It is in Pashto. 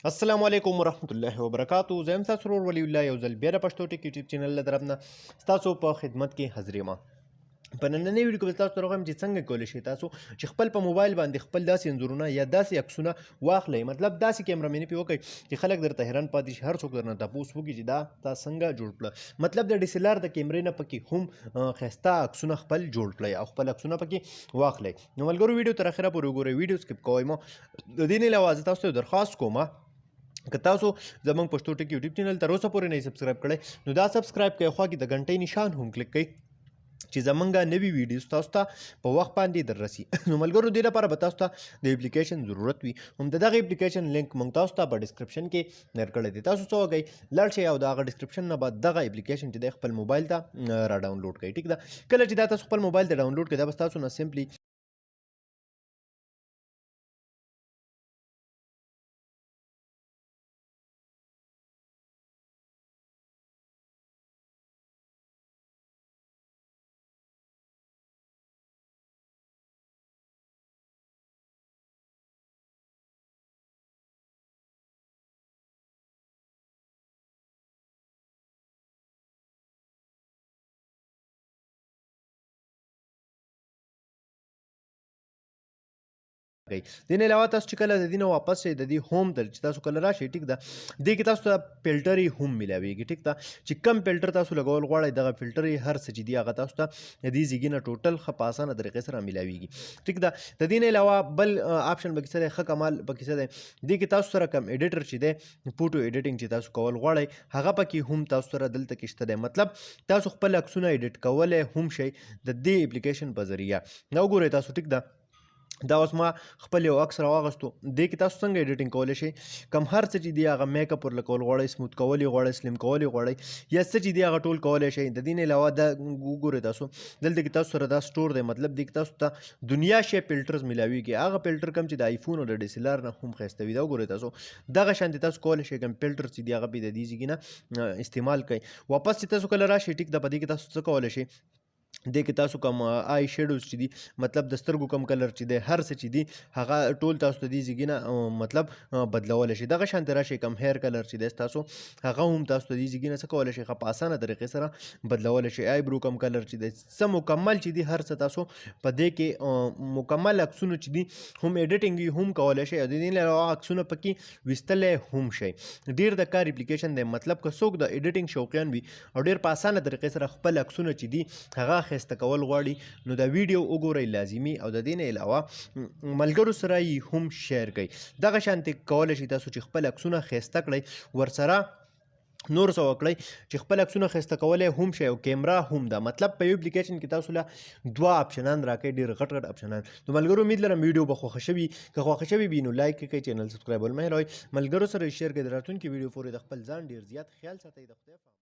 السلام علیکم ورحمت الله وبرکاتو. زه یم ستاسو ورور ولی الله، یو ځل بیا د پښتو ټیک یوټیوب چینل له طرف نه ستاسو په خدمت کې حاضر یم. په نننۍ ویډیو کې به تاسو ته وښیم چې څنګه کولی شئ تاسو چې خپل په موبایل باندې خپل داسې انځورونه یا داسې عکسونه واخلئ، مطلب داسې کیمرامیني پې وکړئ چې خلک درته حیران پاتې شي، هر څوک درنه تپوس وکړي چې دا تا څنګه جوړ کړه. مطلب د ډي سي ال آر د کیمرې نه پکې هم ښایسته عکسونه خپل جوړ کړئ او خپل عکسونه پکې واخلئ. نو ملګرو، ویډیو تر اخره پورې وګورئ، ویډیو سکیپ کوئ مه. د دې نه علاوه زه تاسو ته درخواست کوم، که تاسو زمونږ پښتو ټک یوټیوب چینل تر اوسه پورې نه سبسکرایب کړئ نو دا سبسکرایب کړئ، خوا کې د غنټې نشان هم کلیک کړئ چې زمونږ نوي ویډیوز تاسو ته په وخت باندې دررسي. نو ملګرو، دې لپاره به تاسو ته د اپلیکیشن ضرورت وي. هم د دغه اپلیکیشن لینک مونږ تاسو ته په ډسکرپشن کې درکړی دی. تاسو څه وکړئ، لاړ شئ او د هغه ډسکرپشن نه به دغه اپلیکیشن چې دی خپل موبایل ته را ډاونلوډ کړئ. ټیک ده، کله چې دا تاسو خپل موبایل ته ډاونلوډ کړئ، دا به تاسو نه سمپلی کوي. دین علاوه تاسو چې کله د دې نه واپس شئ، د دې هوم ته چې تاسو کله راشئ، ټیک ده، دې کې تاسو ته فلټر هم ملاویږي. ټیک ده، چې کم فلټر تاسو لګول غواړئ، دغه فلټر هر څه چې دی هغه تاسو ته د دې ځګي نه ټوټل ښه په اسانه طریقې سره ملاویږي. ټیک ده، د دې نه علاوه بل آپشن پکې څه دی، ښه کمال پکې څه دی، دې کې تاسو سره کم ایډیټر چې دی، فوټو ایډیټینګ چې تاسو کول غواړئ، هغه پکې هم تاسو سره دلته کې شته دی. مطلب تاسو خپل عکسونه ایډیټ کولی هم شئ د دې اپلیکیشن په ذریعه. نو وګورئ تاسو، ټیک ده، دا اوس ما خپل یو عکس راواغستو. دې کې تاسو څنګه ایډیټینګ کولی شئ، کم هر څه چې دی هغه میک اپ ورله کول غواړئ، سموت کول یې غواړئ، سلیم کول یې غواړئ، یا څه چې دی هغه ټول کولی شئ. د دې نه علاوه دا وګورئ تاسو، دلته کې تاسو سره دا سټور دی. مطلب دې کې تاسو ته دنیا شی فلټرز ملاویږي، هغه فلټر کم چې د آیفون او د ډي سي ال آر نه هم ښایسته وي. دا وګورئ تاسو، دغه شان تاسو کولی شئ کم فلټر چې دی هغه پې د دې ځای نه استعمال کړئ. واپس چې تاسو کله راشئ، ټیک ده، په دې کې تاسو څه کولی شئ، دې کې تاسو کوم آی شیډوز چې دي، مطلب د سترګو کوم کلر چې دی، هر څه چې دي هغه ټول تاسو ته دې ځای نه مطلب بدلولی شئ. دغه شان ته راشئ، کوم هیر کلر چې دی ستاسو هغه هم تاسو ته دې ځای نه څه کولی شئ، ښه په اسانه طریقې سره بدلولی شئ. آی برو کوم کلر چې دی، څه مکمل چې دي هر څه تاسو په دې کې مکمل عکسونو چې دي هم ایډیټینګ یې هم کولی شئ، او د دې نه علاوه عکسونه پکې ویستلی هم شئ. ډېر د کار اپلیکیشن دی. مطلب که څوک د ایډیټینګ شوقیان وي او ډېر په اسانه طریقې سره خپل عکسونه چې دي هغه ښایسته کول غواړي، نو دا ویډیو وګورئ لازمي، او د دې نه علاوه ملګرو سره یې هم شیر کړئ. دغه شانتې کولی شئ تاسو چې خپل عکسونه ښایسته کړئ، ورسره نور څه وکړئ چې خپل عکسونه ښایسته کولی هم شئ، او کیمرا هم ده. مطلب په یو اپلیکیشن کې تاسو له دوه آپشنان راکړئ، ډېر غټ غټ آپشنان. نو ملګرو، امید لرم ویډیو به خوښه شوي. که خوښه شوي وي نو لایک کړئ، چینل سبسکرایب ول مه هېروئ، ملګرو سره شیر کړئ. د راتلونکي ویډیو پورې د خپل ځان ډېر زیات خیال ساتئ. د خدای په